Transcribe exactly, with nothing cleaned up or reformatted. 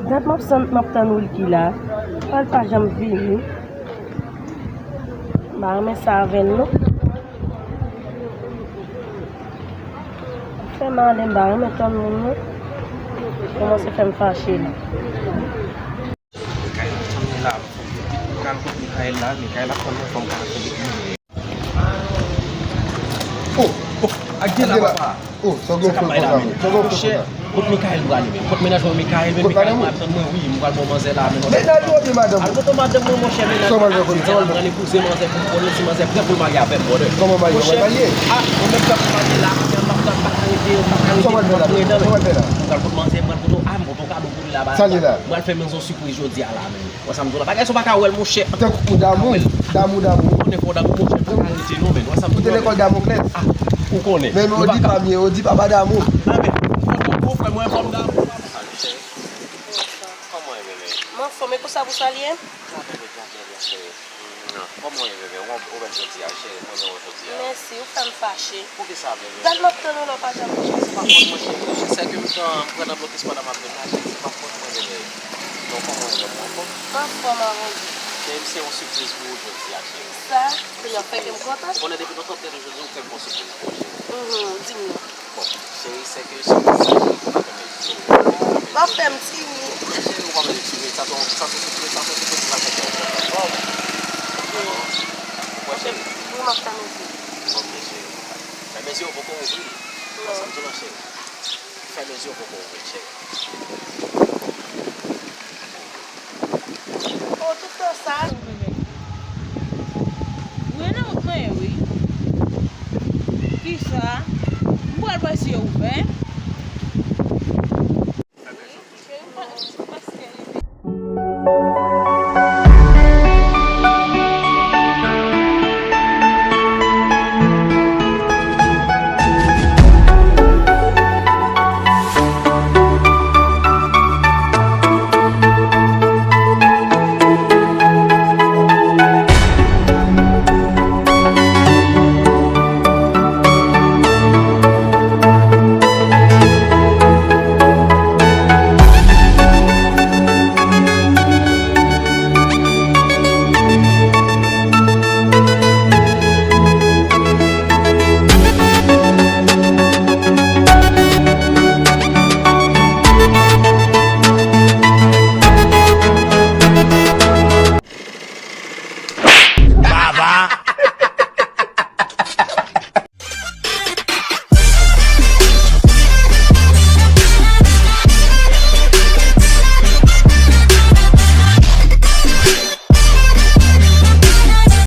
Dat m ap tann, m ap tann Wilky la. Pral pa janm vini. M pa renmen sa avè l non. Fè mal, m pa renmen tann moun non. Kòmanse fè m fache la. Kay la tann mwen la. Kal kot Mikael la, Mikael ap tann mwen, fò m ka fè li. Oh, oh, ak de la papa. Oh, sa gen fè konsa. Sa gen fè konsa. Kot Mikael m prale men? Kot mennaj mwen Mikael men? Mikael mwen ap tann mwen wi, m pral bon manzè la men. Mennaj ou oubyen madanm ou? Al kote madanm mwen monchè, mennaj mwen ap fè m pral li kouzen manzè pou m konnen si manzè prè pou l marye avè m brother. Kòman marye? Monchè, ah, mwen menm jan pou marye la, m ap tann, m pa ka rete, m pa ka rete. Kòman fè la? Kòman fè la? M pral kote manzè, m pral kote, ah, m kote yon kado pou li la. Sa li la? M pral fè manzè yon sipriz jodi a la men. Wè sa m di w la, bagay sa w pa ka wè l monchè. Tankou damou, damou, damou. Ou konnen fò damou monchè, m pa ka rete non men. Wè sa m di w la. Ou te lekòl Damoklès. Ah, ou konnen. Men men ou di pa m ye, ou di papa damou. Ah men, ou konnen gwo frè mwen fò m damou. Salut chérie. Kòman w ye bebe? M anfòm, e konsa pou sa l ye? Byen bebe, byen byen byen cheri. Kòman w ye bebe? Ou bèl jodi a cheri, mwen renmen w jodi a. Mèsi, ou fè m fache. Poukisa bebe? Dat m ap tann ou la, w pa janm vini. Se pa fòt mwen cheri, se ke m pran nan blokis pandan m ap vin la cheri, se pa fòt mwen bebe. Donk kòman w ye bebe, ou anfòm? M anfòm avè w. Cheri, m se yon sipriz pou ou jodi a cheri. Sa, kounye a fè kè m kontan. Ou konnen depi lontan m te toujou di w fè m yon sipriz pou ou cheri. Mhm, di m non. Bon, cheri, se ke se yon sipriz pou madanm Eddy. W ap fè m timid. Cheri, ou pa mete timid, sa se yon, sa se yon sipriz, sa se yon sipriz ki pral fè kè w kontan. Bon. Ou kwè cheri? Wi, m ap tann ou di. Ok cheri. Fèmen zye w poko ouvri l. Non. Sa m di w la cheri. Fèmen zye w poko ouvri l cheri. Oh, tout tan sa. Ou ye nan wont mwen ye wi. Kisa? M pral wè si yo ouvè.